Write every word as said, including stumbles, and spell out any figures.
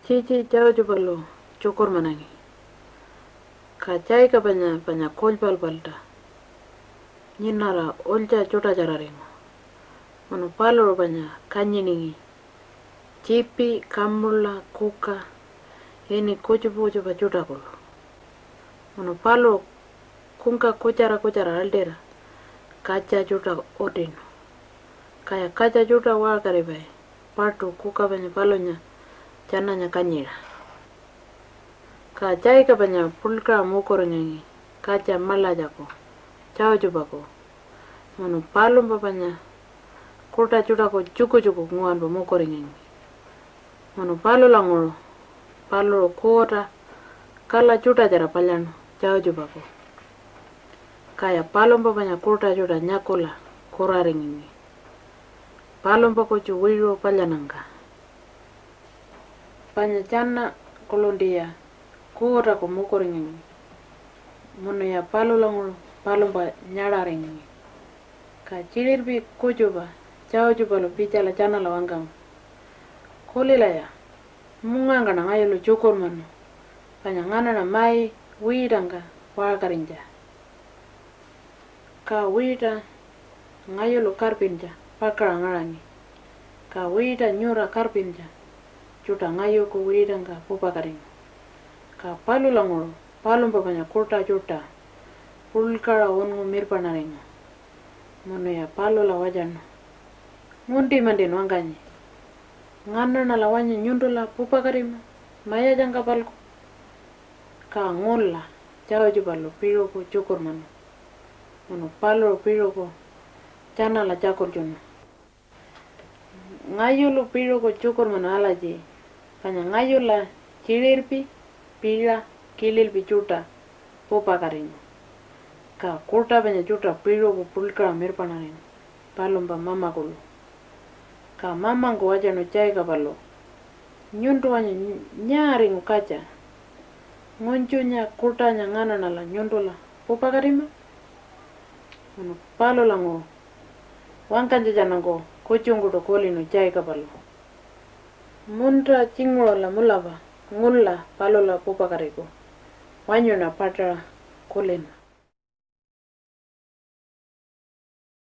Tjitji Josephalu tjukurmanangi, ka Jacobanya panya kulypalpalta nyinara ulytja tjuṯatjararingu. Munu paluṟu panya kanyiningi tjiipi, kamula, kuka, ini kutjupa kutjupa tjuṯa kuḻu. Munu paluṟu kungka kutjara kutjara aḻṯira katja tjuṯa utinu. Kaya katja tjuṯa waṟkaripai paṯu kuka panya palunya tjananya kanyiṟa. Ka Jacobanya puḻkaṟa mukuringangi katja maḻatjaku Josephaku, munu palumpa panya kuṯa tjuṯaku tjukutjuku nguwanpa mukuringangi. Munu palulanguṟu paluṟu kuuta kala tjuṯatjara palyaṉu Josephaku. Kaya palumpa panya kuuta tjuṯa nyakula kuraringangi, palumpa kutju wiṟu palyannyangka. Panya tjana kuḻuntiya kuutaku mukuringangi, munuya palulanguṟu palumpa nyaṟaringangi. Ka tjiṟirpi kutjupa Josephalu pitjala tjanala wangkangu, "Kulilaya, mungangkaṉa ngayulu tjukurmanu, panya nganaṉa mai wiitangka waṟkarinytja. Ka wiita ngayulu karpintja pakaṟa ngaṟangi, ka wiita nyura karpintja tjuṯa ngayuku wiitangka pupakatingu." Ka palulanguṟu palumpa panya kuuta tjuṯa puḻkaṟa unngu mirpaṉaringu, munuya palula watjanu, "Ngunti-mantin wangkanyi, nganaṉala wanyu nyuntula pupakatima mayatjangka-palku." Ka ngula Josephalu piṟuku tjukurmanu, munu paluṟu piṟuku tjanala tjakultjunu, "Ngayulu piṟuku tjukurmanu alatji, panya ngayula tjiṟirpi, piṟa, kililpi tjuṯa pupakatingu, ka kuuta panya tjuṯa piṟuku puḻkaṟa mirpaṉaringu palumpa mama kuḻu." Ka mamangku watjanu Jacobhalu, "Nyuntu wanyu nyaaringu katja? Ngunytjunya kuutanya nganaṉala nyuntula pupakatima?" Munu palulanguṟu wangkanytjatjanungku kutjungkuṯu kulinu Jacobhalu, "Munta tjinguṟula mulapa ngula palula pupakatiku, wanyuṉa paṯaṟa kulinu."